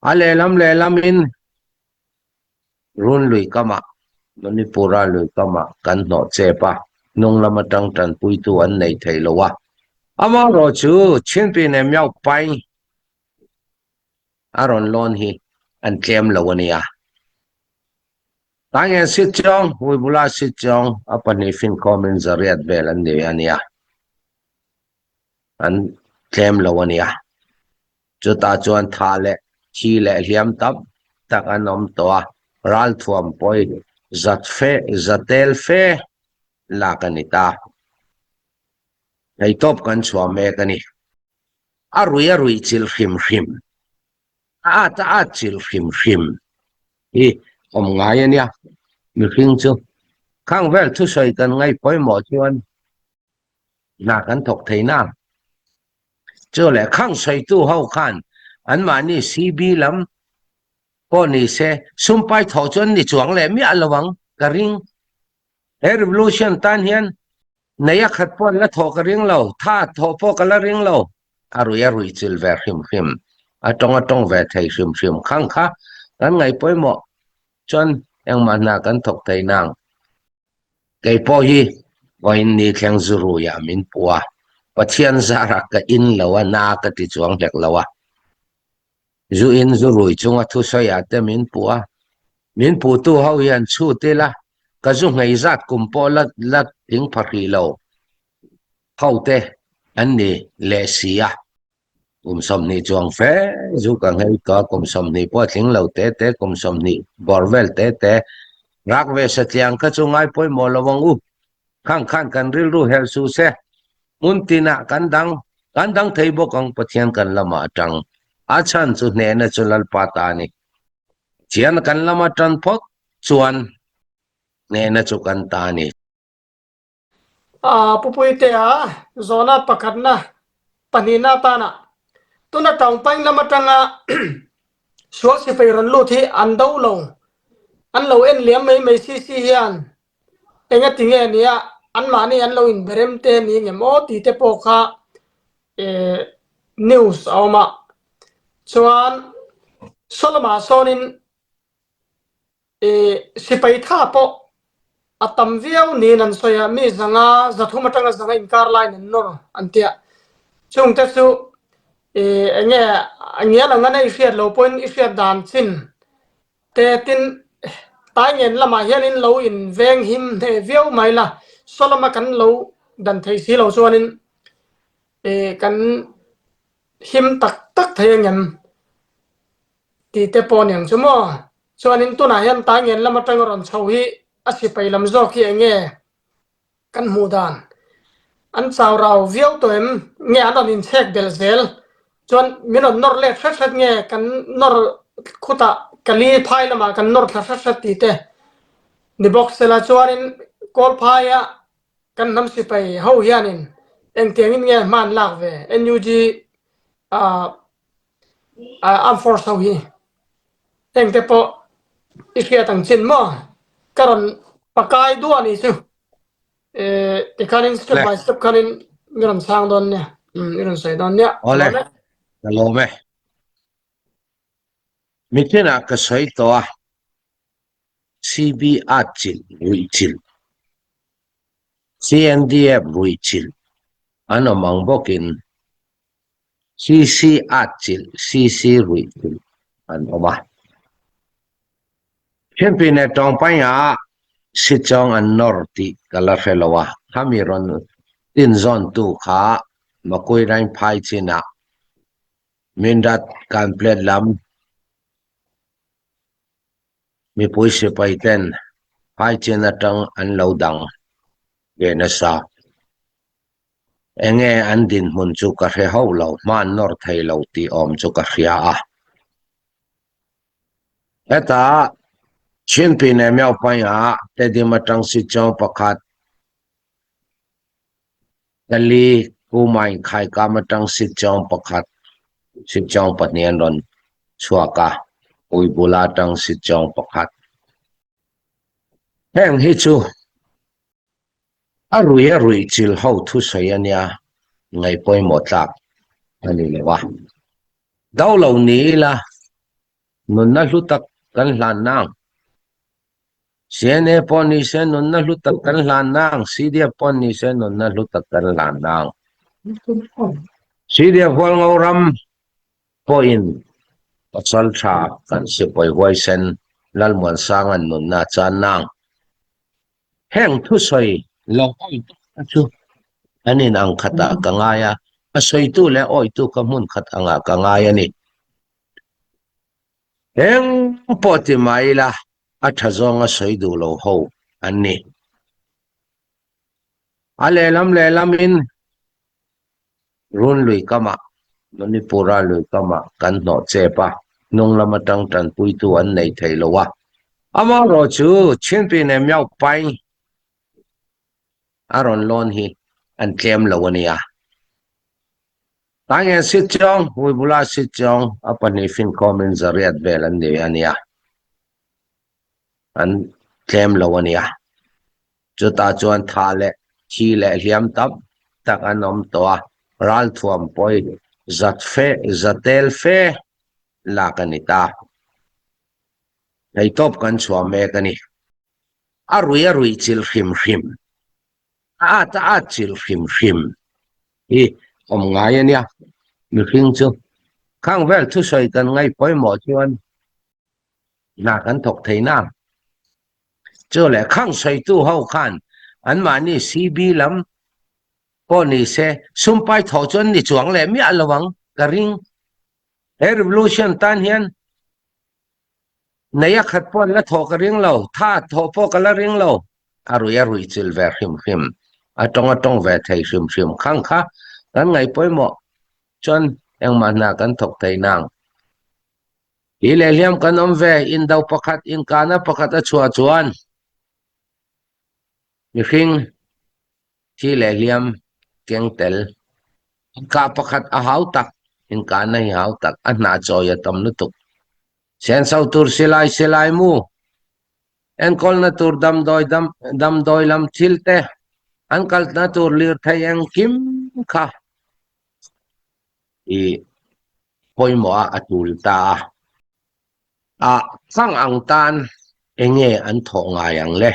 A lehlam lehlamin Run lui kamah, Manipura lui kamah kan hnawh chep a, hnung lam atang tanpuitu an nei thei lo a. Amaherawh chu Chinpi nen Miao Pai a rawn lawn hi an tlem lo a nia. Taingen Sitchawng, Huibula Sitchawng a pahnih finkhawmin zariat vel an ni a nia. An tlem lo a nia. Chutah chuan tha leh thi leh hliam tam tak an awm tawh a, ralthuam pawi zat fe, zatel fe lak a ni ta. Theihtawp kan chhuah mek a ni. A rui a ruih chilh hrim hrim, a at a at chilh hrim hrim hi awm ngai a nia. Mihring chu khang vel thusawi kan ngaih pawimawh chuan hna kan thawk thei na. Chu leh khang sawitu ho khan anmahni CB lam pawh ni se sumpai thawh chu an ni chuang leh miah lo ang ka ring. He revolution tan hian nei a khat pawh an la thawh ka ring lo, tha thawh pawh ka la ring lo. A rui a rui chil ve hrim hrim, a tawng a tawng ve thei hrim hrim khang kha kan ngaih pawimawh chuan engmah hna kan thawk thei nang. Kei pawh hi vawiin ni thleng zu ruiah min pu a, Pathian zarah ka in lo a, na ka ti chuang hlek lo a. Zu in zu rui chunga thusawiah te min pu a, min putu ho hian chhut ila ka zu nghei zat kum pawh la la tling pha hrih lo ho te an ni leh si a. Kum 20 chuang fe zu ka nghei tawh a, kum 20 pawh a tling lo te te, kum 20 bawr vel te te rak ve satliang kha chu ngai pawimawh lo ang u. Khang khan kan rilru helh suh se, hmun tinah kan dang, kan dang thei bawk ang Pathian kan lamah atang. A chhan chu hnehna chu Lalpa ta a ni. Pathian kan lama tan phawt chuan hnehna chu kan ta a ni. A Pupuitea zawhna pakhatna pahnihna atana tuna Taungpaing lam atanga sual sipai rawn lut hi an do lo, an lo en liam mai mai si si hian enga ti nge nia anmahni an lo inberem te ni ngem aw tih te pawh kha news a awm a. Chuan saw lamah sawnin Sipai tha pawh a tam viau niin an sawi a, mi zanga 300 atanga 100 inkar laiin an nawr an tia. Chungte chu eng nge a ngial ang a i hriat lo pawhin i hriat dan chin te tin Taingen lamah hianin lo in veng him hneh viau mai la, saw lama kan lo dan thei si lo chuanin kan him tak tak thei angem? Tih te pawh niang chu maw? Chuanin tunah hian Taingen lam atanga rawn chho hi a sipai lam zawk hi eng nge kan hmuh dan? An chau rau viau tawh em? Nge an rawn inchhek belh zel? Chuan min rawn nawr let hret hret nge kan nawr khutah Kali phai lamah kan nawr thla hret hret tih te ni bawk sela chuanin Kawl phaia kan hnam sipai ho hianin engtiangin nge hma an lak ve? NUG ah Armed Force ho hi engte pawh i hriat ang chin maw? Ka rawn pakai duah ni chu tikhanin step by step khanin mi rawn chhang dawn nia, i rawn sawi dawn nia. Awle, ka lawm e. Mithinah ka sawi tawh a, CB atchilh ruihchilh, CNDF ruihchilh an awm ang bawkin CC atchilh, CC ruihchilh an awm a. Thianpui leh tawngpaia sichawng an nawr tih ka la hre lo a, khami rawn tinzawntu kha Makui Rainphai chinah Mindat Kanplet lam mipui sipai ten phai chin atang an lo dang ve nasa. Enge an dinhmun chu ka hre hauh lo, hma an nawr thei lo tih awm chu ka hria a. Heta Chinpi leh Miaopaia Tedim atang Sichawng pakhat Kali Kumai Khaikam atang Sichawng pakhat Sichawng pahnih an rawn chhuak a, Uibula atang Sichawng pakhat. Heng hi chu A rui a ruih chil ho thusawi a nia, ngaih pawimawh tlak a ni lo a. Do lo ni ila. Nunna hlu tak kan hlan nang. CNA pawh ni se nunna hlu tak kan hlan nang, CDF pawh ni se nunna hlu tak kan hlan nang. CDF Hualngo ram pawhin pasal tha kan sipawi huaisen Lalmuansanga'n nunna a chan nang. Heng thusawi lo awitu te chu an in ang khatah ka ngai a, a sawitu leh awitu kha hmun khat angah ka ngai a ni. Eng pawh ti mah ila a tha zawnga sawi duh lo ho an ni. A lehlam lehlamin Run lui kamah, Manipura lui kamah kan hnawh chep a, hnung lam atang tanpuitu an nei thei lo a. Amaherawhchu Chinpi nen Miao Pai a rawn lawn hi an tlem lo a nia. Taingen sit chawng, Huibula sit chawng, a pahnih finkhawmin zariat vel an ni a nia. An tlem lo a nia. Chutah chuan tha leh thi leh hliam tam tak an awm tawh a, ralthuam pawi zat fe, zatel fe lak a ni ta. Theihtawp kan chhuah mek a ni. A rui a ruih chilh hrim hrim. A at a at chilh hrim hrim hi awm ngai a nia. Mihring chu khang vel thusawi kan ngaih pawimawh chuan hna kan thawk thei na. Chu leh khang sawitu ho khan anmahni CB lam pawh ni se sumpai thawh chu an ni chuang leh miah lo ang ka ring. He revolution tan hian Nei a khat pawh an la thawh ka ring lo, tha thawh pawh ka la ring lo. A rui a rui chilh ve hrim hrim, a tawng a tawng ve thei hrim hrim khang kha kan ngaih pawimawh chuan engmah hna kan thawk thei nang. Hi leh hliam kan awm ve, indo pakhat, inkahna pakhat a chhuah chuan mihring thi leh hliam keng tel. Inkah pakhat a hau tak, inkahna hi hau tak, a hnah chawi a tam lutuk. Senso tur silai silai mu, enkawlna tur damdawi dam damdawi lam thil te, an kalna tur lirthei engkim kha i pawimawh a a tul ta a. A khang ang tan enge an thawh ngai ang le?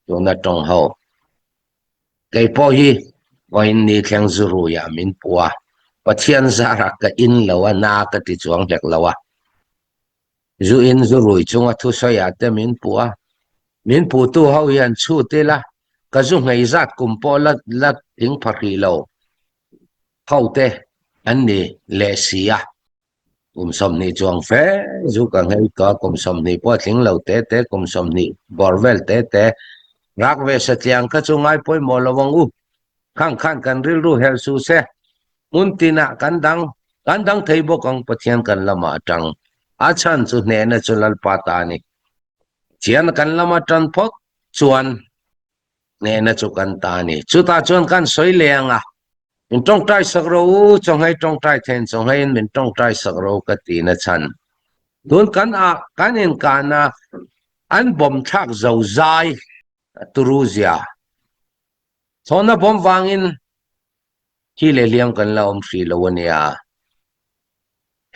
Tuna tawng ho. Kei pawh hi vawiin ni thleng zu ruiah min puh a, Pathian zarah ka in lo a, na ka ti chuang hlek lo a. Zu in zu rui chunga thusawiah te min puh a, min puhtu ho hian chhut ila ka zu nghei zat kum pawh la la tling pha hrih lo ho te an ni leh si a. Kum 20 chuang fe zu ka nghei tawh a, kum 20 pawh a tling lo te te, kum 20 bawr vel te te rak ve satliang kha chu ngai pawimawh lo ang u. Khang khan kan rilru helh suh se, hmun tinah kan dang, kan dang thei bawk ang Pathian kan lamah atang. A chhan chu hnehna chu Lalpa ta a ni. Pathian kan lama tan phawt chuan hnehna chu kan ta a ni. Chutah chuan kan sawi leh ang a, Min tawngtai sak ro u, chawnghei tawngtai theiin chawngheiin min tawngtai sak ro ka ti na chhan. Tun kan ah kan inkahna an bawm thlak zo zai a turu zia. Chhawna bawm vangin thi leh hliam kan la awm hrih lo a nia.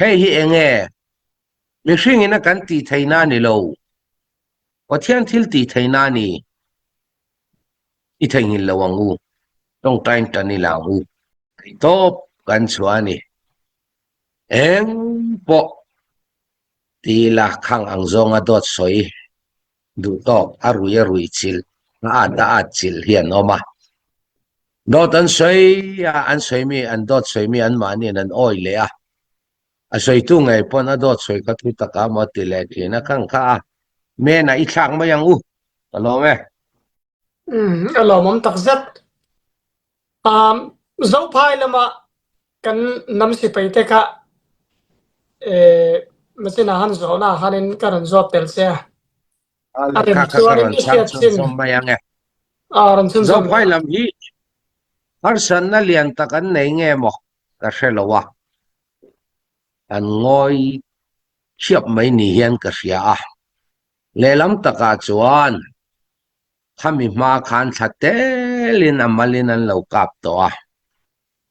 Hei hi enge mihringin a kan tih theihna a ni lo. Pathian thil tih theihna a ni. I theihnghilh lo ang u, tawngtain tan ila ang u. Theihtawp kan chhuah a ni. Eng pawh ti ila khang ang zawnga dawt sawi duh tawk a rui a rui chilh, a at a at chilh hi an awm a. Dawt an sawi a, an sawi mi, an dawt sawi mi anmahniin an awi leh a. A sawitu ngei pawn a dawt sawi kha thu taka maw ti leh thin a khang kha a menah i thlak mai ang u ka lawm e. Umm a lawmawm tak zet. Um Zophai lama kan hnam sipai te kha eh machine ah han zawhna ah khanin ka rawn zawt tel che a. A rem chuanin i hriat chin. Mai ang e. A rawn chhunzawm. Zophai lam hi harsatna lian tak an nei nge maw? ka hre lo a, an ngawi thiap mai ni hian ka hria a. Lehlam takah chuan khami hma khan thla telin a malin an lo kap tawh a,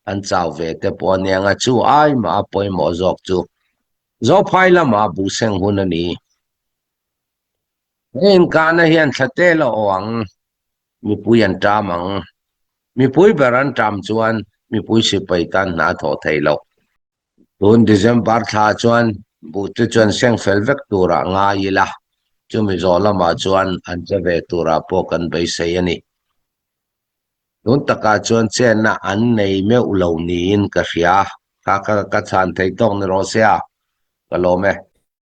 an chau ve te pawh a nia nga, chu ai mah a pawimawh zawk chu. Zophai lamah buhseng hun a ni. He inkahna hian thla tel a aw ang, mipui an ṭam ang. Mipui ber an ṭam chuan mipui sipai tan hna a thawh theih loh. Tun December thla chuan buh te chuan seng fel vek turah ngai ila, chumi zawh lamah chuan an che ve turah pawh kan beisei a ni. Tun takah chuan chenna an nei meuh lo niin ka hria. Kha kha ka chhan thei tawk ni rawh se a, ka lawm e.